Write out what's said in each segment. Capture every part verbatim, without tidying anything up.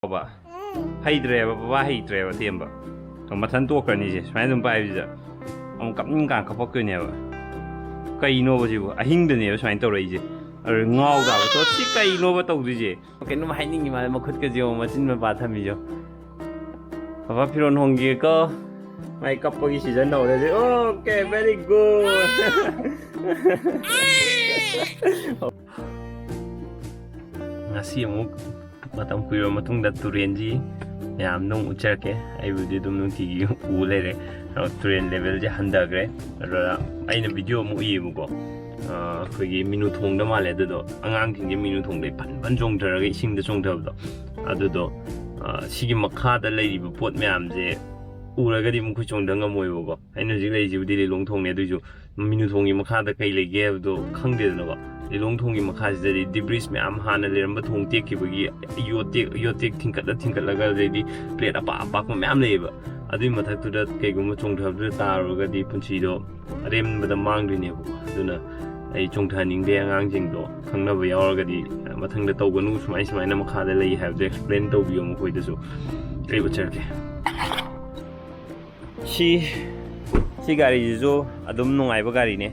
ꯕꯕꯥ ꯍꯩꯇ꯭ꯔꯦꯕ, ꯕꯕꯥ ꯍꯩꯇ꯭ꯔꯦꯕ ꯊꯦꯝꯕ꯫ ꯃꯊꯟ ꯇꯣꯛꯈ꯭ꯔꯅꯤꯁꯦ ꯁꯨꯃꯥꯏꯅ ꯑꯗꯨꯝ ꯄꯥꯏꯕꯁꯤꯗ꯫ ꯑꯃꯨꯛ ꯀꯞꯅꯤꯡ ꯀꯥꯟ ꯀꯞꯄꯛꯇꯣꯏꯅꯦꯕ꯫ ꯀꯩꯅꯣꯕ ꯁꯤꯕꯨ? ꯑꯍꯤꯡꯗꯅꯦꯕ ꯁꯨꯃꯥꯏꯅ ꯇꯧꯔꯛꯏꯁꯦ꯫ ꯑꯗꯨ ꯉꯥꯎ ꯇꯥꯕ꯫ ꯇꯣ, ꯁꯤ ꯀꯩꯅꯣꯕ ꯇꯧꯗꯣꯏꯁꯦ? ꯀꯩꯅꯣꯝ ꯍꯥꯏꯅꯤꯡꯉꯤ ꯃꯥꯜꯂꯦ, ꯃꯈꯨꯠꯀꯁꯦ ꯌꯦꯡꯉꯣ, ꯃꯆꯤꯟ ꯃꯄꯥ ꯊꯝꯃꯤꯁꯦ꯫ ꯕꯕꯥ ꯐꯤꯔꯣꯟ ꯍꯣꯡꯒꯦꯀꯣ꯫ ꯃꯥꯏ ꯀꯞꯄꯒꯤ season ꯍꯧꯔꯦ꯫ Okay, very good. ꯉꯁꯤ ꯑꯃꯨꯛ ꯃꯇꯝ ꯀꯨꯏꯔꯕ ꯃꯇꯨꯡꯗ ꯇꯨꯔꯦꯟꯁꯤ ꯃꯌꯥꯝꯗ ꯑꯃꯨꯛ ꯎꯠꯆꯔꯛꯀꯦ꯫ ꯑꯩꯕꯨꯗꯤ ꯑꯗꯨꯝ ꯅꯨꯡꯇꯤꯒꯤ ꯎ ꯂꯩꯔꯦ꯫ ꯑꯗꯣ ꯇꯨꯔꯦꯟ levelꯁꯦ ꯍꯟꯊꯈ꯭ꯔꯦ꯫ ꯑꯗꯨꯗ ꯑꯩꯅ video ꯑꯃꯨꯛ ꯎꯏꯌꯦꯕꯀꯣ꯫ ꯑ, ꯑꯩꯈꯣꯏꯒꯤ ꯃꯤꯅꯨ ꯊꯣꯡꯗ ꯃꯥꯜꯂꯦ꯫ ꯑꯗꯨꯗꯣ ꯑꯉꯥꯡꯁꯤꯡꯁꯦ ꯃꯤꯅꯨ ꯊꯣꯡꯗꯩ ꯐꯟ ꯐꯟ ꯆꯣꯡꯊꯔꯒ ꯏꯁꯤꯡꯗ ꯆꯣꯡꯊꯕꯗꯣ꯫ ꯑꯗꯨꯗꯣ, ꯑ, ꯁꯤꯒꯤ ꯃꯈꯥꯗ ꯂꯩꯔꯤꯕ ꯄꯣꯠ ꯃꯌꯥꯝꯁꯦ ꯎꯔꯒꯗꯤ ꯃꯈꯣꯏ ꯆꯣꯡꯊ ꯉꯝꯃꯣꯏꯕꯀꯣ꯫ ꯑꯩꯅ ꯍꯧꯖꯤꯛ ꯂꯩꯔꯤꯁꯤꯕꯨꯗꯤ ꯂꯤꯂꯣꯡ ꯊꯣꯡꯅꯦ, ꯑꯗꯨꯏꯁꯨ ꯃꯤꯅꯨ ꯊꯣꯡꯒꯤ ꯃꯈꯥꯗ ꯀꯩ ꯂꯩꯒꯦ ꯍꯥꯏꯕꯗꯣ ꯈꯪꯗꯦꯗꯅꯀꯣ꯫ ꯂꯤꯂꯣꯡ ꯊꯣꯡꯒꯤ ꯃꯈꯥꯁꯤꯗꯗꯤ debris ꯃꯌꯥꯝ, ꯍꯥꯟꯅ ꯂꯩꯔꯝꯕ ꯊꯣꯡ ꯇꯦꯛꯈꯤꯕꯒꯤ ꯌꯣꯠꯇꯦꯛ, ꯌꯣꯠꯇꯦꯛ ꯊꯤꯡꯀꯠꯂ ꯊꯤꯡꯀꯠꯂꯒ, ꯑꯗꯩꯗꯤ plate ꯑꯄꯥꯛ ꯑꯄꯥꯛꯄ ꯃꯌꯥꯝ ꯂꯩꯌꯦꯕ꯫ ꯑꯗꯨꯏ ꯃꯊꯛꯇꯨꯗ ꯀꯩꯒꯨꯝꯕ ꯆꯣꯡꯊꯕꯗꯨꯗ ꯇꯥꯔꯨꯔꯒꯗꯤ ꯄꯨꯟꯁꯤꯗꯣ ꯑꯔꯦꯝꯕꯗ ꯃꯥꯡꯗꯣꯏꯅꯦꯕꯀꯣ꯫ ꯑꯗꯨꯅ ꯑꯩ ꯆꯣꯡꯊꯍꯟꯅꯤꯡꯗꯦ꯫ ꯑꯉꯥꯡꯁꯤꯡꯗꯣ ꯈꯪꯅꯕ ꯌꯥꯎꯔꯒꯗꯤ ꯃꯊꯪꯗ ꯇꯧꯒꯅꯨ, ꯁꯨꯃꯥꯏ ꯁꯨꯃꯥꯏꯅ ꯃꯈꯥꯗ ꯂꯩ ꯍꯥꯏꯕꯗꯣ explain ꯇꯧꯕꯤꯌꯣ ꯃꯈꯣꯏꯗꯁꯨ꯫ ꯑꯩ ꯎꯠꯆꯔꯛꯀꯦ꯫ ꯁꯤ, ꯁꯤ ꯒꯥꯔꯤꯁꯤꯁꯨ ꯑꯗꯨꯝ ꯅꯨꯡꯉꯥꯏꯕ ꯒꯥꯔꯤꯅꯦ꯫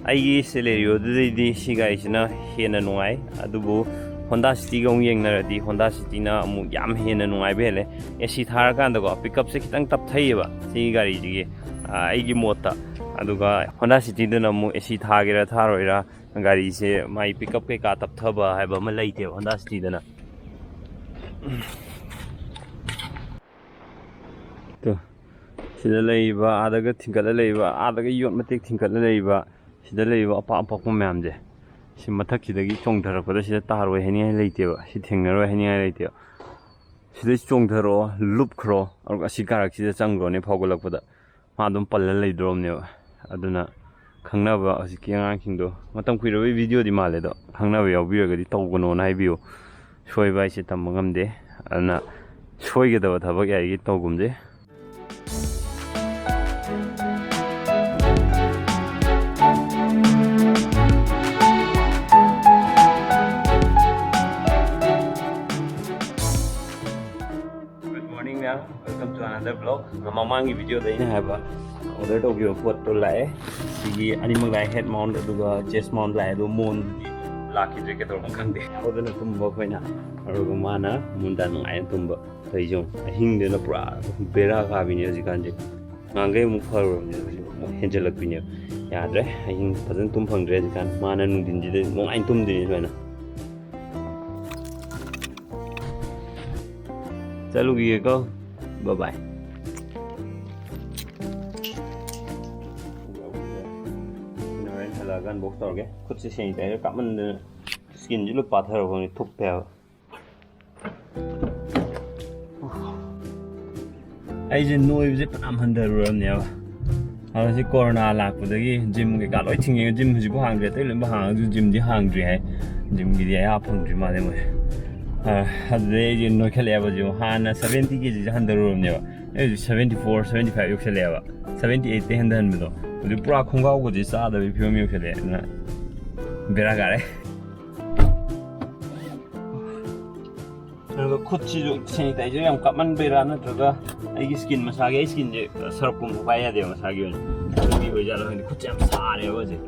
ꯑꯩꯒꯤ Celerio-ꯗꯨꯗꯩꯗꯤ ꯁꯤ ꯒꯥꯔꯤꯁꯤꯅ ꯍꯦꯟꯅ ꯅꯨꯡꯉꯥꯏ꯫ ꯑꯗꯨꯕꯨ Honda City-ꯒ ꯑꯃꯨꯛ ꯌꯦꯡꯅꯔꯗꯤ Honda City-ꯅ ꯑꯃꯨꯛ ꯌꯥꯝ ꯍꯦꯟꯅ ꯅꯨꯡꯉꯥꯏꯕ ꯍꯦꯜꯂꯦ꯫ AC ꯊꯥꯔꯀꯥꯟꯗꯀꯣ, pickup-ꯁꯦ ꯈꯤꯇꯪ ꯇꯞꯊꯩꯌꯦꯕ ꯁꯤꯒꯤ ꯒꯥꯔꯤꯁꯤꯒꯤ, ꯑ, ꯑꯩꯒꯤ ꯃꯣꯠꯇ꯫ ꯑꯗꯨꯒ Honda City-ꯗꯨꯅ ꯑꯃꯨꯛ AC ꯊꯥꯒꯦꯔꯥ ꯊꯥꯔꯣꯏꯔꯥ, ꯒꯥꯔꯤꯁꯦ ꯃꯥꯏ pickup ꯀꯩꯀꯥ ꯇꯞꯊꯕ ꯍꯥꯏꯕ ꯑꯃ ꯂꯩꯇꯦꯕ Honda City-ꯗꯅ꯫ ꯇꯨ, ꯁꯤꯗ ꯂꯩꯔꯤꯕ, ꯑꯥꯗꯒ ꯊꯤꯡꯒꯠꯂ ꯂꯩꯔꯤꯕ, ꯑꯥꯗꯒ ꯌꯣꯠ ꯃꯇꯦꯛ ꯊꯤꯡꯒꯠꯂ ꯂꯩꯔꯤꯕ, ꯁꯤꯗ ꯂꯩꯔꯤꯕ ꯑꯄꯥꯛ ꯑꯄꯥꯛꯄ ꯃꯌꯥꯝꯁꯦ, ꯁꯤ ꯃꯊꯛꯁꯤꯗꯒꯤ ꯆꯣꯡꯊꯔꯛꯄꯗ ꯁꯤꯗ ꯇꯥꯔꯣꯏ ꯍꯥꯏꯅꯤꯡꯉꯥꯏ ꯂꯩꯇꯦꯕ, ꯁꯤ ꯊꯦꯡꯅꯔꯣꯏ ꯍꯥꯏꯅꯤꯡꯉꯥꯏ ꯂꯩꯇꯦꯕ꯫ ꯁꯤꯗꯩ ꯆꯣꯡꯊꯔꯛꯑꯣ, ꯂꯨꯞꯈ꯭ꯔꯣ, ꯑꯗꯨꯒ ꯑꯁꯤ ꯀꯥꯔꯛꯁꯤꯗ ꯆꯪꯈ꯭ꯔꯣꯅꯦ ꯐꯥꯎꯒꯠꯂꯛꯄꯗ꯫ ꯃꯥ ꯑꯗꯨꯝ ꯄꯜꯂ ꯂꯩꯗ꯭ꯔꯣꯕꯅꯦꯕ꯫ ꯑꯗꯨꯅ ꯈꯪꯅꯕ ꯍꯧꯖꯤꯛꯀꯤ ꯑꯉꯥꯡꯁꯤꯡꯗꯣ, ꯃꯇꯝ ꯀꯨꯏꯔꯕꯩ video-ꯗꯤ ꯃꯥꯜꯂꯦ ꯑꯗꯣ, ꯈꯪꯅꯕ ꯌꯥꯎꯕꯤꯔꯒꯗꯤ ꯇꯧꯒꯅꯣꯅ ꯍꯥꯏꯕꯤꯌꯨ꯫ ꯁꯣꯏꯕ ꯍꯥꯏꯁꯦ ꯇꯝꯕ ꯉꯝꯗꯦ꯫ ꯑꯗꯨꯅ ꯁꯣꯏꯒꯗꯕ ꯊꯕꯛ ꯌꯥꯔꯤꯒꯩ ꯇꯧꯒꯨꯝꯁꯦ꯫ Welcome to another vlog. ꯃꯃꯥꯡꯒꯤ videoꯗ ꯑꯩꯅ ꯍꯥꯏꯕ order ꯇꯧꯈꯤꯕ ꯄꯣꯠꯇꯣ ꯂꯥꯛꯑꯦ꯫ ꯁꯤꯒꯤ ꯑꯅꯤꯃꯛ ꯂꯥꯛꯑꯦ, head mount ꯑꯗꯨꯒ chest mount ꯂꯥꯛꯑꯦ, ꯑꯗꯣ mountꯗꯤ ꯂꯥꯛꯈꯤꯗ꯭ꯔꯦ, ꯀꯩꯗꯧꯔꯝꯅꯣ ꯈꯪꯗꯦ꯫ ꯌꯥꯎꯗꯅ ꯇꯨꯝꯕ ꯑꯩꯈꯣꯏꯅ, ꯑꯗꯨꯒ ꯃꯥꯅ ꯃꯨꯟꯗꯥ ꯅꯨꯡꯉꯥꯏꯅ ꯇꯨꯝꯕ꯫ ꯇꯧꯔꯤꯁꯦ ꯌꯦꯡꯉꯨ, ꯑꯍꯤꯡꯗꯨꯅ ꯄꯨꯔꯥ ꯕꯦꯔꯥ ꯀꯥꯕꯤꯅꯦ ꯍꯧꯖꯤꯛꯀꯥꯟꯁꯦ꯫ ꯉꯍꯥꯟꯈꯩ ꯑꯃꯨꯛ ꯐꯔꯨꯔꯕꯅꯦ, ꯍꯧꯖꯤꯛ ꯑꯃꯨꯛ ꯍꯦꯟꯖꯜꯂꯛꯄꯤꯅꯦꯕ꯫ ꯌꯥꯗ꯭ꯔꯦ, ꯑꯍꯤꯡ ꯐꯖꯅ ꯇꯨꯝ ꯐꯪꯗ꯭ꯔꯦ ꯍꯧꯖꯤꯛꯀꯥꯟ꯫ ꯃꯥꯅ ꯅꯨꯡꯊꯤꯟꯁꯤꯗ ꯅꯨꯡꯉꯥꯏꯅ ꯇꯨꯝꯗꯣꯏꯅꯦ ꯁꯨꯃꯥꯏꯅ꯫ ꯆꯠꯂꯨꯈꯤꯒꯦꯀꯣ꯫ Bye bye꯫ ꯍꯣꯔꯦꯟ ꯍꯜꯂꯛꯑꯒ unbox ꯇꯧꯔꯒꯦ꯫ ꯈꯨꯠꯁꯦ sanitizer ꯀꯥꯞꯃꯟꯗꯅ skinꯁꯦ ꯂꯣꯏ ꯄꯥꯊꯔꯕꯅꯤ, ꯊꯨꯞꯄꯦ ꯍꯥꯏꯕ꯫ ꯑꯩꯁꯦ ꯅꯣꯏꯕꯁꯦ ꯐꯅꯌꯥꯝ ꯍꯟꯊꯔꯨꯔꯕꯅꯦꯕ꯫ ꯑꯗꯣ ꯁꯤ corona ꯂꯥꯛꯄꯗꯒꯤ gym ꯀꯩꯀꯥ ꯂꯣꯏ ꯊꯤꯡꯉꯦ꯫ Gym ꯍꯧꯖꯤꯛꯐꯥꯎ ꯍꯥꯡꯗ꯭ꯔꯤ, ꯑꯇꯩ ꯂꯣꯏꯅꯃꯛ ꯍꯥꯡꯉꯁꯨ gymꯗꯤ ꯍꯥꯡꯗ꯭ꯔꯤ ꯍꯥꯏ꯫ Gymꯒꯤꯗꯤ ꯑꯌꯥ ꯐꯪꯗ꯭ꯔꯤ ꯃꯥꯜꯂꯦ ꯃꯣꯏ꯫ ꯑ, ꯑꯗꯨꯗꯩ ꯑꯩꯁꯦ ꯅꯣꯏꯈꯠꯂꯛꯑꯦꯕ꯫ ꯍꯧꯖꯤꯛ ꯍꯥꯟꯅ seventy kgꯁꯦ ꯍꯟꯊꯔꯨꯔꯕꯅꯦꯕ꯫ ꯑꯩ ꯍꯧꯖꯤꯛ seventy four, seventy five ꯌꯧꯁꯜꯂꯛꯑꯦꯕ꯫ Seventy eightꯇꯩ ꯍꯟꯊꯍꯟꯕꯗꯣ꯫ ꯍꯧꯖꯤꯛ ꯄꯨꯔꯥ ꯈꯣꯡꯒ꯭ꯔꯥꯎꯒꯁꯦ ꯆꯥꯗꯕꯒꯤ ꯐꯤꯕꯝ ꯌꯧꯁꯜꯂꯛꯑꯦ꯫ ꯑꯗꯨꯅ ꯕꯦꯔꯥ ꯀꯥꯔꯦ꯫ ꯑꯗꯨꯒ ꯈꯨꯠꯁꯤꯁꯨ sanitizer ꯌꯥꯝ ꯀꯥꯞꯃꯟꯕꯩꯔꯥ ꯅꯠꯇ꯭ꯔꯒ ꯑꯩꯒꯤ skin ꯃꯁꯥꯒꯤ, ꯑꯩ skinꯁꯦ ꯁꯔꯞꯀꯨꯝꯕ ꯄꯥꯏ ꯌꯥꯗꯦꯕ ꯃꯁꯥꯒꯤ ꯑꯣꯏꯅ꯫ ꯑꯗꯨꯒꯤ ꯑꯣꯏꯖꯥꯠꯂꯣ ꯈꯪꯗꯦ, ꯈꯨꯠꯁꯦ ꯌꯥꯝ ꯁꯥꯔꯦꯕ ꯍꯧꯖꯤꯛ꯫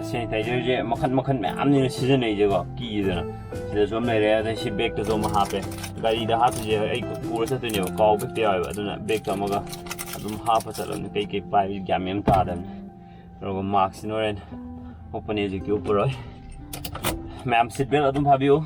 Sanitizerꯁꯦ ꯃꯈꯟ ꯃꯈꯟ ꯃꯌꯥꯝꯅꯤꯅ ꯁꯤꯖꯤꯟꯅꯩꯁꯦꯀꯣ, ꯀꯤꯗꯅ꯫ ꯁꯤꯗꯁꯨ ꯑꯃ ꯂꯩꯔꯦ, ꯑꯗꯩ ꯁꯤ bagꯇꯁꯨ ꯑꯃ ꯍꯥꯞꯄꯦ꯫ ꯒꯥꯔꯤꯗ ꯍꯥꯞꯇꯣꯏꯁꯦ ꯑꯩ ꯄꯨꯔ ꯆꯠꯇꯣꯏꯅꯦꯕ, ꯀꯥꯎꯕ ꯍꯦꯛꯇ ꯌꯥꯎꯋꯦꯕ꯫ ꯑꯗꯨꯅ bagꯇ ꯑꯃꯒ ꯑꯗꯨꯝ ꯍꯥꯞꯄ ꯆꯠꯂꯕꯅꯤ, ꯀꯩ ꯀꯩ ꯄꯥꯏꯕ ꯒ꯭ꯌꯥꯟ ꯃꯦꯟ ꯑꯃ ꯇꯥꯗꯕꯅꯤ꯫ ꯑꯗꯨꯒ maskꯁꯤꯅ ꯍꯣꯔꯦꯟ ꯎꯞꯄꯅꯤ, ꯍꯧꯖꯤꯛꯇꯤ ꯎꯞꯄꯔꯣꯏ꯫ ꯃꯌꯥꯝ seat belt ꯑꯗꯨꯝ ꯐꯥꯕꯤꯌꯨ꯫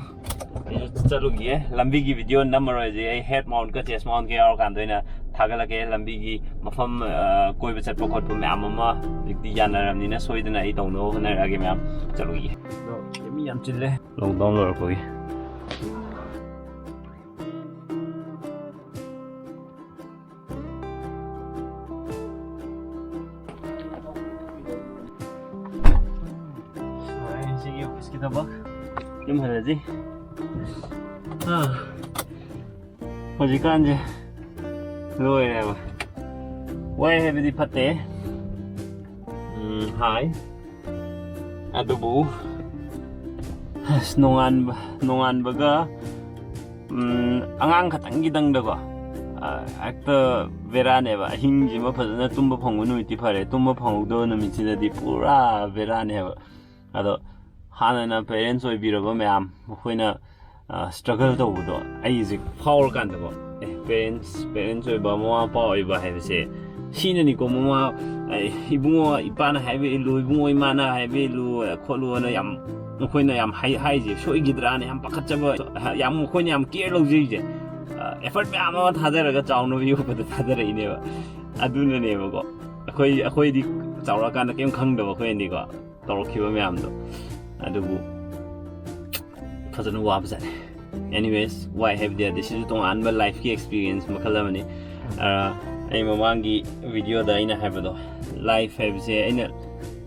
ꯑꯩꯁꯨ ꯆꯠꯂꯨꯈꯤꯒꯦ꯫ ꯂꯝꯕꯤꯒꯤ video ꯅꯝꯃꯔꯣꯏ ꯍꯧꯖꯤꯛ꯫ ꯑꯩ head mountꯀ chest mountꯀ ꯌꯥꯎꯔꯀꯥꯟꯗ ꯑꯣꯏꯅ ꯊꯥꯒꯠꯂꯛꯀꯦ꯫ ꯂꯝꯕꯤꯒꯤ ꯃꯐꯝ, ꯑ, ꯀꯣꯏꯕ ꯆꯠꯄ ꯈꯣꯠꯄ ꯃꯌꯥꯝ ꯑꯃ ꯍꯧꯖꯤꯛꯇꯤ ꯌꯥꯅꯔꯕꯅꯤꯅ ꯁꯣꯏꯗꯅ ꯑꯩ ꯇꯧꯅꯕ ꯍꯣꯠꯅꯔꯛꯑꯒꯦ ꯃꯌꯥꯝ꯫ ꯆꯠꯂꯨꯈꯤꯒꯦ꯫ ꯑꯗꯣ ꯃꯤ ꯌꯥꯝ ꯆꯤꯜꯂꯦ lockdown ꯂꯣꯏꯔꯛꯄꯒꯤ꯫ ꯁꯤꯒꯤ officeꯀꯤ ꯊꯕꯛ꯫ ꯌꯨꯝ ꯍꯜꯂꯁꯤ꯫ ꯑꯥ꯫ ꯍꯧꯖꯤꯛꯀꯥꯟꯁꯦ ꯂꯣꯏꯔꯦꯕ꯫ ꯋꯥꯏ ꯍꯥꯏꯕꯗꯤ ꯐꯠꯇꯦ꯫ ꯎꯝ, ꯍꯥꯏ꯫ ꯑꯗꯨꯕꯨ ꯑꯁ, ꯅꯣꯡꯉꯥꯟꯕ, ꯅꯣꯡꯉꯥꯟꯕꯒ, ꯎꯝ, ꯑꯉꯥꯡ ꯈꯇꯪꯒꯤꯗꯪꯗꯀꯣ, ꯍꯦꯛꯇ ꯕꯦꯔꯥꯅꯦꯕ꯫ ꯑꯍꯤꯡꯁꯤꯃ ꯐꯖꯅ ꯇꯨꯝꯕ ꯐꯪꯕ ꯅꯨꯃꯤꯠꯇꯤ ꯐꯔꯦ, ꯇꯨꯝꯕ ꯐꯪꯍꯧꯗꯕ ꯅꯨꯃꯤꯠꯁꯤꯗꯗꯤ ꯄꯨꯔꯥ ꯕꯦꯔꯥꯅꯦꯕ꯫ ꯑꯗꯣ ꯍꯥꯟꯅꯅ ꯄꯦꯔꯦꯟꯁ ꯑꯣꯏꯕꯤꯔꯕ ꯃꯌꯥꯝ, ꯃꯈꯣꯏꯅ ꯁ꯭ꯇ꯭ꯔꯒꯜ ꯇꯧꯕꯗꯣ ꯑꯩꯁꯦ ꯐꯥꯎꯔꯀꯥꯟꯗꯀꯣ, ꯑꯦ, ꯄꯦꯔꯦꯟꯁ ꯄꯦꯔꯦꯟꯁ ꯑꯣꯏꯕ, ꯃꯃꯥ ꯃꯄꯥ ꯑꯣꯏꯕ ꯍꯥꯏꯕꯁꯦ ꯁꯤꯅꯅꯤꯀꯣ꯫ ꯃꯃꯥ ꯑꯩ, ꯏꯕꯨꯡꯉꯣ ꯏꯄꯥꯅ ꯍꯥꯏꯕ ꯏꯜꯂꯨ, ꯏꯕꯨꯡꯉꯣ ꯏꯃꯥꯅ ꯍꯥꯏꯕ ꯏꯜꯂꯨ ꯈꯣꯠꯂꯨꯅ ꯌꯥꯝ, ꯃꯈꯣꯏꯅ ꯌꯥꯝ ꯍꯥꯏ ꯍꯥꯏꯁꯦ ꯁꯣꯏꯈꯤꯗ꯭ꯔꯥꯅ ꯌꯥꯝ ꯄꯥꯈꯠꯆꯕ, ꯌꯥꯝ, ꯃꯈꯣꯏꯅ ꯌꯥꯝ ꯀꯦꯌꯔ ꯂꯧꯖꯩꯁꯦ꯫ ꯑꯦꯐꯔꯠ ꯃꯌꯥꯝ ꯑꯃ ꯊꯥꯗꯔꯒ ꯆꯥꯎꯅꯕ ꯌꯣꯛꯄꯗ ꯊꯥꯗꯔꯛꯏꯅꯦꯕ꯫ ꯑꯗꯨꯅꯅꯦꯕꯀꯣ, ꯑꯩꯈꯣꯏ ꯑꯩꯈꯣꯏꯗꯤ ꯆꯥꯎꯔꯛꯑꯀꯥꯟꯗ ꯀꯩꯝ ꯈꯪꯗꯕ, ꯑꯩꯈꯣꯏꯅꯗꯤꯀꯣ ꯇꯧꯔꯛꯈꯤꯕ ꯃꯌꯥꯝꯗꯣ꯫ ꯑꯗꯨꯕꯨ ꯐꯖꯅ ꯋꯥꯕꯖꯥꯠꯅꯤ꯫ ꯑꯦꯅꯤꯋꯦꯁ, ꯋꯥꯏ ꯍꯥꯏꯕꯗꯤ ꯌꯥꯗꯦ, ꯁꯤꯁꯨ ꯇꯣꯉꯥꯟꯕ ꯂꯥꯏꯐꯀꯤ ꯑꯦꯛꯁꯄꯤꯔꯤꯌꯦꯟꯁ ꯃꯈꯜ ꯑꯃꯅꯤ꯫ ꯑ, ꯑꯩ ꯃꯃꯥꯡꯒꯤ ꯚꯤꯗꯤꯑꯣꯗ ꯑꯩꯅ ꯍꯥꯏꯕꯗꯣ, ꯂꯥꯏꯐ ꯍꯥꯏꯕꯁꯦ ꯑꯩꯅ,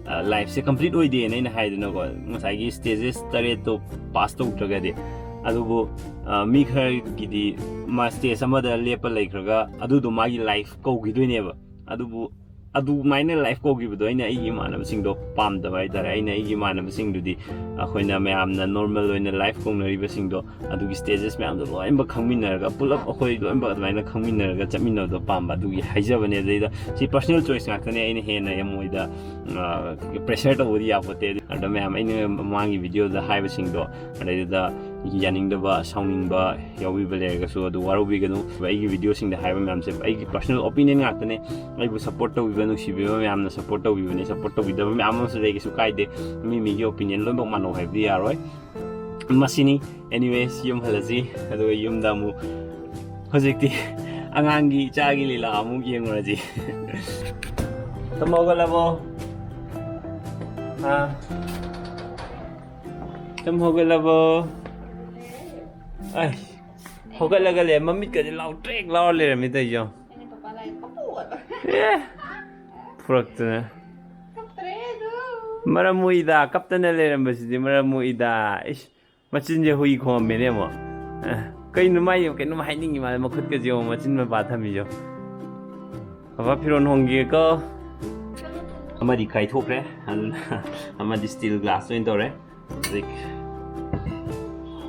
ꯑ, ꯂꯥꯏꯐꯁꯦ ꯀꯝꯄ꯭ꯂꯤꯠ ꯑꯣꯏꯗꯦꯅ ꯑꯩꯅ ꯍꯥꯏꯗꯅꯀꯣ, ꯉꯁꯥꯏꯒꯤ ꯁ꯭ꯇꯦꯖꯦꯁ ꯇꯔꯦꯠꯇꯣ ꯄꯥꯁ ꯇꯧꯗ꯭ꯔꯒꯗꯤ꯫ ꯑꯗꯨꯕꯨ, ꯑ, ꯃꯤ ꯈꯔꯒꯤꯗꯤ ꯃꯥ ꯁ꯭ꯇꯦꯖ ꯑꯃꯗ ꯂꯦꯞꯄ ꯂꯩꯈ꯭ꯔꯒ ꯑꯗꯨꯗꯣ ꯃꯥꯒꯤ ꯂꯥꯏꯐ ꯀꯧꯈꯤꯗꯣꯏꯅꯦꯕ꯫ ꯑꯗꯨꯕꯨ ꯑꯗꯨꯃꯥꯏꯅ ꯂꯥꯏꯐ ꯀꯧꯈꯤꯕꯗꯣ ꯑꯩꯅ ꯑꯩꯒꯤ ꯏꯃꯥꯟꯅꯕꯁꯤꯡꯗꯣ ꯄꯥꯝꯗꯕ ꯍꯥꯏꯇꯥꯔꯦ꯫ ꯑꯩꯅ ꯑꯩꯒꯤ ꯏꯃꯥꯟꯅꯕꯁꯤꯡꯗꯨꯗꯤ ꯑꯩꯈꯣꯏꯅ ꯃꯌꯥꯝꯅ ꯅꯣꯔꯃꯦꯜ ꯑꯣꯏꯅ ꯂꯥꯏꯐ ꯀꯧꯅꯔꯤꯕꯁꯤꯡꯗꯣ, ꯑꯗꯨꯒꯤ ꯁ꯭ꯇꯦꯖꯦꯁ ꯃꯌꯥꯝꯗꯣ ꯂꯣꯏꯅꯃꯛ ꯈꯪꯃꯤꯟꯅꯔꯒ, ꯄꯨꯂꯞ ꯑꯩꯈꯣꯏ ꯂꯣꯏꯅꯃꯛ ꯑꯗꯨꯃꯥꯏꯅ ꯈꯪꯃꯤꯟꯅꯔꯒ ꯆꯠꯃꯤꯟꯅꯕꯗꯣ ꯄꯥꯝꯕ, ꯑꯗꯨꯒꯤ ꯍꯥꯏꯖꯕꯅꯦ꯫ ꯑꯗꯩꯗ ꯁꯤ ꯄꯔꯁꯅꯦꯜ ꯆꯣꯏꯁ ꯉꯥꯛꯇꯅꯦ, ꯑꯩꯅ ꯍꯦꯟꯅ ꯌꯥꯝ ꯃꯣꯏꯗ ꯄ꯭ꯔꯦꯁꯔ ꯇꯧꯕꯗꯤ ꯌꯥꯄꯣꯠꯇꯦ꯫ ꯑꯗ ꯃꯌꯥꯝ ꯑꯩꯅ ꯃꯃꯥꯡꯒꯤ ꯚꯤꯗꯤꯑꯣꯗ ꯍꯥꯏꯕꯁꯤꯡꯗꯣ, ꯑꯗꯩꯗꯨꯗ ꯌꯥꯅꯤꯡꯗꯕ, ꯁꯥꯎꯅꯤꯡꯕ ꯌꯥꯎꯕꯤꯕ ꯂꯩꯔꯒꯁꯨ ꯑꯗꯨ ꯋꯥꯔꯧꯕꯤꯒꯅꯨ꯫ ꯑꯩꯒꯤ ꯚꯤꯗꯤꯑꯣꯁꯤꯡꯗ ꯍꯥꯏꯕ ꯃꯌꯥꯝꯁꯦ ꯑꯩꯒꯤ ꯄꯔꯁꯅꯦꯜ ꯑꯣꯄꯤꯅꯤꯌꯟ ꯉꯥꯛꯇꯅꯦ꯫ ꯑꯩꯕꯨ ꯁꯞꯄꯣꯔꯠ ꯇꯧꯕꯤꯕ, ꯅꯨꯡꯁꯤꯕꯤꯕ ꯃꯌꯥꯝꯅ ꯁꯞꯄꯣꯔꯠ ꯇꯧꯕꯤꯕꯅꯦ, ꯁꯞꯄꯣꯔꯠ ꯇꯧꯕꯤꯗꯕ ꯃꯌꯥꯝ ꯑꯃꯁꯨ ꯂꯩ, ꯀꯩꯁꯨ ꯀꯥꯏꯗꯦ꯫ ꯃꯤ ꯃꯤꯒꯤ ꯑꯣꯄꯤꯅꯤꯌꯟ ꯂꯣꯏꯅꯃꯛ ꯃꯥꯟꯅꯧ ꯍꯥꯏꯕꯗꯤ ꯌꯥꯔꯣꯏ꯫ ꯃꯁꯤꯅꯤ꯫ ꯑꯦꯅꯤꯋꯦꯁ, ꯌꯨꯝ ꯍꯜꯂꯁꯤ, ꯑꯗꯨꯒ ꯌꯨꯝꯗ ꯑꯃꯨꯛ ꯍꯧꯖꯤꯛꯇꯤ ꯑꯉꯥꯡꯒꯤ, ꯏꯆꯥꯒꯤ ꯂꯤꯂꯥ ꯑꯃꯨꯛ ꯌꯦꯡꯉꯨꯔꯁꯤ꯫ ꯇꯨꯝ ꯍꯧꯒꯠꯂꯕꯣ? ꯑꯥ? ꯇꯨꯝ ꯍꯧꯒꯠꯂꯕꯣ? ꯑꯩ, ꯍꯧꯒꯠꯂꯒ ꯂꯩ, ꯃꯃꯤꯠꯀꯁꯦ ꯂꯥꯎꯇ꯭ꯔꯦꯛ ꯂꯥꯎꯔ ꯂꯩꯔꯝꯃꯤ ꯇꯧꯔꯤꯁꯦ ꯌꯦꯡꯉꯣ꯫ ꯑꯩꯅ ꯄꯄꯥ ꯂꯥꯏꯔꯤꯛ ꯄꯪꯄꯨ ꯑꯣꯠꯄ꯫ ꯑꯦ, ꯐꯨꯔꯛꯇꯅ꯫ ꯀꯞꯇ꯭ꯔꯦ ꯑꯗꯨ꯫ ꯃꯔꯝ ꯃꯣꯛꯏꯗ, ꯀꯞꯇꯅ ꯂꯩꯔꯝꯕꯁꯤꯗꯤ ꯃꯔꯝ ꯃꯣꯛꯏꯗ꯫ ꯏꯁ, ꯃꯆꯤꯟꯁꯦ ꯍꯨꯏ ꯈꯣꯡꯉꯝꯃꯦꯅꯦ ꯑꯃꯨꯛ꯫ ꯑꯦ, ꯀꯩꯅꯣ ꯃꯥꯏ ꯀꯩꯅꯣꯝ ꯍꯥꯏꯅꯤꯡꯉꯤ ꯃꯥꯜꯂꯦ, ꯃꯈꯨꯠꯀꯁꯦ ꯌꯦꯡꯉꯣ, ꯃꯆꯤꯟ ꯃꯄꯥ ꯊꯝꯃꯤꯁꯦ ꯌꯦꯡꯉꯣ꯫ ꯄꯄꯥ ꯐꯤꯔꯣꯟ ꯍꯣꯡꯒꯦꯀꯣ꯫ ꯑꯃꯗꯤ ꯀꯥꯏꯊꯣꯛꯈ꯭ꯔꯦ, ꯑꯗꯨꯅ ꯑꯃꯗꯤ ꯁ꯭ꯇꯤꯜ ꯒ꯭ꯂꯥꯁ ꯑꯣꯏꯅ ꯇꯧꯔꯦ꯫ ꯍꯧꯖꯤꯛ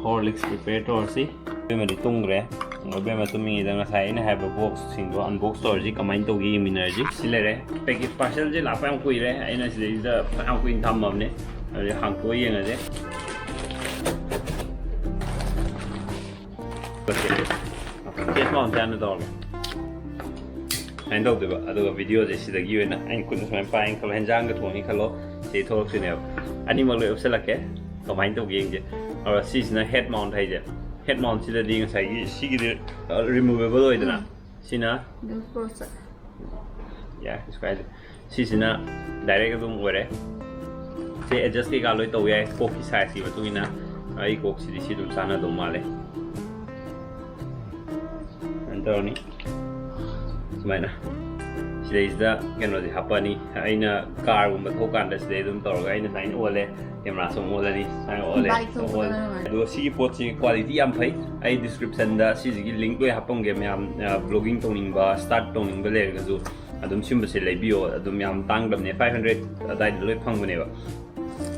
ꯍꯣꯔꯂꯤꯛꯁ ꯄ꯭ꯔꯤꯄꯦꯌꯔ ꯇꯧꯔꯁꯤ꯫ ꯑꯃꯗꯤ ꯇꯨꯝꯈ꯭ꯔꯦ꯫ ꯑꯕꯦꯝꯃ ꯇꯨꯝꯃꯤꯉꯩꯗ ꯉꯁꯥꯏ ꯑꯩꯅ ꯍꯥꯏꯕ ꯕꯣꯛꯁꯁꯤꯡꯗꯣ ꯑꯟꯕꯣꯛꯁ ꯇꯧꯔꯁꯤ, ꯀꯃꯥꯏꯅ ꯇꯧꯒꯦ ꯌꯦꯡꯃꯤꯟꯅꯔꯁꯤ꯫ ꯁꯤ ꯂꯩꯔꯦ꯫ ꯄꯦꯀꯦꯠ ꯄꯥꯔꯁꯦꯜꯁꯦ ꯂꯥꯛꯄ ꯌꯥꯝ ꯀꯨꯏꯔꯦ, ꯑꯩꯅ ꯁꯤꯗꯩꯁꯤꯗ ꯐꯅꯌꯥꯝ ꯀꯨꯏꯅ ꯊꯝꯃꯕꯅꯦ꯫ ꯑꯗꯨꯗꯤ ꯍꯥꯡꯇꯣꯛꯑ ꯌꯦꯡꯉꯁꯦ꯫ ꯀꯦꯁ ꯃꯥꯎꯟꯁꯦ ꯍꯥꯟꯅ ꯇꯧꯔꯒꯦ꯫ ꯁꯨꯃꯥꯏꯅ ꯇꯧꯗꯣꯏꯕ꯫ ꯑꯗꯨꯒ ꯚꯤꯗꯤꯑꯣꯁꯦ ꯁꯤꯗꯒꯤ ꯑꯣꯏꯅ ꯑꯩꯅ ꯈꯨꯠꯅ ꯁꯨꯃꯥꯏꯅ ꯄꯥꯏꯅ ꯈꯜꯂꯣ, ꯍꯦꯟꯖꯥꯡꯒ ꯊꯣꯡꯉꯤ ꯈꯜꯂꯣ, ꯁꯤ ꯊꯣꯛꯂꯛꯇꯣꯏꯅꯦꯕ꯫ ꯑꯅꯤꯃꯛ ꯂꯣꯏ ꯎꯞꯁꯜꯂꯛꯀꯦ꯫ ꯀꯃꯥꯏꯅ ꯇꯧꯒꯦ ꯌꯦꯡꯁꯦ꯫ ꯑꯗꯨꯒ ꯁꯤꯁꯤꯅ ꯍꯦꯠ ꯃꯥꯎꯟꯠ ꯍꯥꯏꯁꯦ꯫ ꯍꯦꯠ ꯃꯥꯎꯟꯠꯁꯤꯗꯗꯤ ꯉꯁꯥꯏꯒꯤ ꯁꯤꯒꯤꯗꯤ ꯔꯤꯃꯨꯚꯦꯕꯜ ꯑꯣꯏꯗꯅ꯫ ꯎꯝ꯫ ꯁꯤꯅ ꯑꯗꯨꯝ ꯀ꯭ꯂꯣꯖ ꯆꯠꯂꯦ꯫ ꯌꯥꯏ, ꯀꯩꯁꯨ ꯀꯥꯏꯗꯦ꯫ ꯁꯤꯁꯤꯅ ꯗꯥꯏꯔꯦꯛ ꯑꯗꯨꯝ ꯑꯣꯏꯔꯦ꯫ ꯁꯤ ꯑꯦꯗꯖꯁ ꯀꯩꯀꯥ ꯂꯣꯏ ꯇꯧ ꯌꯥꯏ, ꯀꯣꯛꯀꯤ ꯁꯥꯏꯖꯀꯤ ꯃꯇꯨꯡ ꯏꯟꯅ꯫ ꯑꯩ ꯀꯣꯛꯁꯤꯗꯤ ꯁꯤ ꯑꯗꯨꯝ ꯆꯥꯟꯅꯗꯧ ꯃꯥꯜꯂꯦ꯫ ꯁꯨꯃꯥꯏꯅ ꯇꯧꯔꯅꯤ꯫ ꯁꯨꯃꯥꯏꯅ꯫ ꯁꯤꯗꯩꯁꯤꯗ ꯀꯩꯅꯣꯁꯦ ꯍꯥꯞꯄꯅꯤ꯫ ꯑꯩꯅ ꯀꯥꯔꯒꯨꯝꯕ ꯊꯧꯀꯥꯟꯗ ꯁꯤꯗꯩ ꯑꯗꯨꯝ ꯇꯧꯔꯒ ꯑꯩꯅ ꯁꯨꯃꯥꯏꯅ ꯑꯣꯜꯂꯦ, ꯀꯦꯃꯦꯔꯥ ꯁꯨꯝ ꯑꯣꯜꯂꯅꯤ, ꯁꯨꯃꯥꯏꯅ ꯑꯣꯜꯂꯦ, ꯕꯥꯏꯛ ꯁꯨꯝ ꯊꯧꯕꯗ ꯑꯣꯜꯂꯦ꯫ ꯅꯨꯡꯉꯥꯏ꯫ ꯑꯗꯣ ꯁꯤꯒꯤ ꯄꯣꯠꯁꯤ ꯀ꯭ꯋꯥꯂꯤꯇꯤ ꯌꯥꯝ ꯐꯩ꯫ ꯑꯩ ꯗꯤꯁꯀ꯭ꯔꯤꯞꯁꯟꯗ ꯁꯤꯁꯤꯒꯤ ꯂꯤꯡꯛ ꯂꯣꯏ ꯍꯥꯞꯄꯝꯒꯦ ꯃꯌꯥꯝ꯫ ꯕ꯭ꯂꯣꯒꯤꯡ ꯇꯧꯅꯤꯡꯕ, ꯁ꯭ꯇꯥꯔꯠ ꯇꯧꯅꯤꯡꯕ ꯂꯩꯔꯒꯁꯨ ꯑꯗꯨꯝ ꯁꯤꯒꯨꯝꯕꯁꯦ ꯂꯩꯕꯤꯌꯣ꯫ ꯑꯗꯨꯝ ꯌꯥꯝ ꯇꯥꯡꯗꯕꯅꯦ, ꯐꯥꯏꯚ ꯍꯟꯗ꯭ꯔꯦꯠ ꯑꯗꯥꯏꯗ ꯂꯣꯏ ꯐꯪꯕꯅꯦꯕ꯫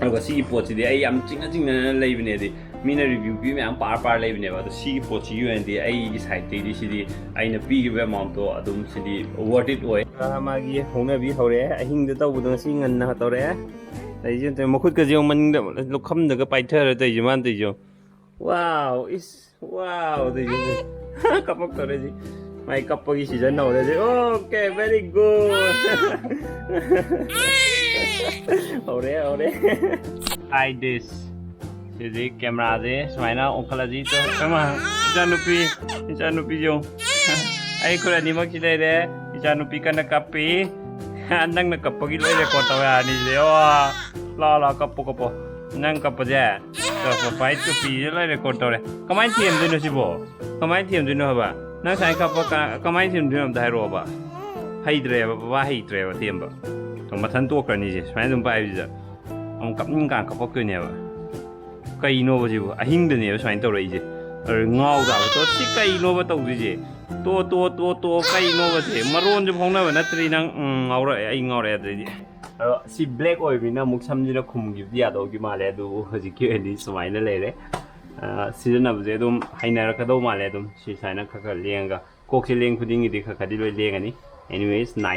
ꯑꯗꯨꯒ ꯁꯤꯒꯤ ꯄꯣꯠꯁꯤꯗꯤ ꯑꯩ ꯌꯥꯝ ꯆꯤꯡꯅ ꯆꯤꯡꯅꯅ ꯂꯩꯕꯅꯦ, ꯍꯥꯏꯗꯤ ꯃꯤꯅ ꯔꯤꯚ꯭ꯌꯨ ꯄꯤ ꯃꯌꯥꯝ ꯄꯥꯔ ꯄꯥꯔ ꯂꯩꯕꯅꯦꯕ꯫ ꯑꯗꯣ ꯁꯤꯒꯤ ꯄꯣꯠꯁꯤꯒꯤ ꯑꯣꯏꯅꯗꯤ ꯑꯩꯒꯤ ꯁꯥꯏꯠꯇꯒꯤꯗꯤ ꯁꯤꯗꯤ ꯑꯩꯅ ꯄꯤꯈꯤꯕ ꯑꯦꯃꯥꯎꯟꯠꯇꯣ ꯑꯗꯨꯝ ꯁꯤꯗꯤ ꯋꯔꯠ ꯏꯠ ꯑꯣꯏ꯫ ꯑꯥ, ꯃꯥꯒꯤ ꯍꯧꯅꯕꯤ ꯍꯧꯔꯛꯑꯦ꯫ ꯑꯍꯤꯡꯗ ꯇꯧꯕꯗꯣ ꯉꯁꯤ ꯉꯟꯅ ꯇꯧꯔꯛꯑꯦ꯫ ꯇꯧꯔꯤꯁꯦ ꯌꯦꯡꯉꯨ, ꯃꯈꯨꯠꯀꯁꯦ ꯌꯦꯡꯉꯨ, ꯃꯅꯤꯡꯗ ꯂꯨꯈꯝꯗꯒ ꯄꯥꯏꯊꯔ ꯇꯧꯔꯤꯁꯦ ꯃꯥꯅ ꯇꯧꯔꯤꯁꯦ ꯌꯦꯡꯉꯨ꯫ ꯋꯥꯎ, ꯏꯁ, ꯋꯥꯎ, ꯇꯧꯔꯤꯁꯦ꯫ ꯀꯞꯄꯛꯇꯧꯔꯦ ꯁꯤ꯫ ꯃꯥꯏ ꯀꯞꯄꯒꯤ ꯁꯤꯖꯟ ꯍꯧꯔꯦ ꯁꯤ꯫ Okay, very good. ꯍꯧꯔꯦ, ꯍꯧꯔꯦ꯫ Hi this. ꯁꯤꯗꯤ ꯀꯦꯃꯦꯔꯥꯁꯦ ꯁꯨꯃꯥꯏꯅ ꯑꯣꯟꯈꯠꯂꯁꯤ꯫ ꯏꯃꯥ, ꯏꯆꯥꯅꯨꯄꯤ, ꯏꯆꯥꯅꯨꯄꯤ ꯌꯦꯡꯉꯨ꯫ ꯑꯩ ꯈꯨꯠ ꯑꯅꯤꯃꯛꯁꯤ ꯂꯩꯔꯦ꯫ ꯏꯆꯥꯅꯨꯄꯤ ꯀꯟꯅ ꯀꯞꯄꯤ꯫ ꯅꯪꯅ ꯀꯞꯄꯒꯤ ꯂꯣꯏ ꯔꯦꯀꯣꯔꯠ ꯇꯧ ꯌꯥꯔꯅꯤ ꯁꯤꯗꯤ꯫ ꯑꯣ, ꯂꯥꯛꯑꯣ, ꯂꯥꯛꯑꯣ, ꯀꯞꯄꯣ, ꯀꯞꯄꯣ꯫ ꯅꯪ ꯀꯞꯄꯁꯦ꯫ ꯄꯥꯄꯥꯏ ꯇꯨꯄꯤꯁꯦ ꯂꯣꯏ ꯔꯦꯀꯣꯔꯠ ꯇꯧꯔꯦ꯫ ꯀꯃꯥꯏꯅ ꯊꯦꯝꯗꯣꯏꯅꯣ ꯁꯤꯕꯣ? ꯀꯃꯥꯏꯅ ꯊꯦꯝꯗꯣꯏꯅꯣ ꯍꯥꯏꯕ? ꯅꯪ ꯁꯨꯃꯥꯏꯅ ꯀꯞꯄ ꯀ-, ꯀꯃꯥꯏꯅ ꯊꯦꯝꯗꯣꯏꯅꯣ ꯑꯝꯇ ꯍꯥꯏꯔꯛꯑꯣꯕ꯫ ꯍꯩꯇ꯭ꯔꯦꯕ, ꯕꯕꯥ ꯍꯩꯇ꯭ꯔꯦꯕ ꯊꯦꯝꯕ꯫ ꯃꯊꯟ ꯇꯣꯛꯈ꯭ꯔꯅꯤ ꯁꯦ꯫ ꯁꯨꯃꯥꯏꯅ ꯑꯗꯨꯝ ꯄꯥꯏꯕꯁꯤꯗ꯫ ꯑꯃꯨꯛ ꯀꯞꯅꯤꯡ ꯀꯥꯟ ꯀꯞꯄꯛꯇꯣꯏꯅꯦꯕ꯫ ꯀꯩꯅꯣꯕ ꯁꯤꯕꯨ? ꯑꯍꯤꯡꯗꯅꯦꯕ ꯁꯨꯃꯥꯏꯅ ꯇꯧꯔꯛꯏꯁꯦ꯫ ꯑꯗꯨ ꯉꯥꯎ ꯇꯥꯕ꯫ ꯇꯣ, ꯁꯤ ꯀꯩꯅꯣꯕ ꯇꯧꯗꯣꯏꯁꯦ? ꯇꯣ, ꯇꯣ, ꯇꯣ, ꯇꯣ, ꯀꯩꯅꯣꯕ ꯁꯤ? ꯃꯔꯣꯟꯁꯨ ꯐꯥꯎꯅꯕ ꯅꯠꯇ꯭ꯔꯤ ꯅꯪ꯫ ꯎꯝ, ꯉꯥꯎꯔꯛꯑꯦ꯫ ꯑꯩ ꯉꯥꯎꯔꯛꯑꯦ ꯑꯗꯩꯗꯤ꯫ ꯑꯗꯣ ꯁꯤ ꯕ꯭ꯂꯦꯛ ꯑꯣꯏꯕꯅꯤꯅ ꯑꯃꯨꯛ ꯁꯝꯁꯤꯅ ꯈꯨꯝꯈꯤꯕꯗꯤ ꯌꯥꯗꯧꯗꯤ ꯃꯥꯜꯂꯦ꯫ ꯑꯗꯨꯕꯨ ꯍꯧꯖꯤꯛꯀꯤ ꯑꯣꯏꯅꯗꯤ ꯁꯨꯃꯥꯏꯅ ꯂꯩꯔꯦ꯫ ꯁꯤꯖꯤꯟꯅꯕꯁꯦ ꯑꯗꯨꯝ ꯍꯩꯅꯔꯛꯀꯗꯧ ꯃꯥꯜꯂꯦ꯫ ꯑꯗꯨꯝ ꯁꯤ ꯁꯨꯃꯥꯏꯅ ꯈꯔ ꯈꯔ ꯂꯦꯡꯉꯒ, ꯀꯣꯛꯁꯦ ꯂꯦꯡ ꯈꯨꯗꯤꯡꯒꯤꯗꯤ ꯈꯔ ꯈꯔꯗꯤ ꯂꯣꯏ ꯂꯦꯡꯉꯅꯤ꯫ Anyways, nice.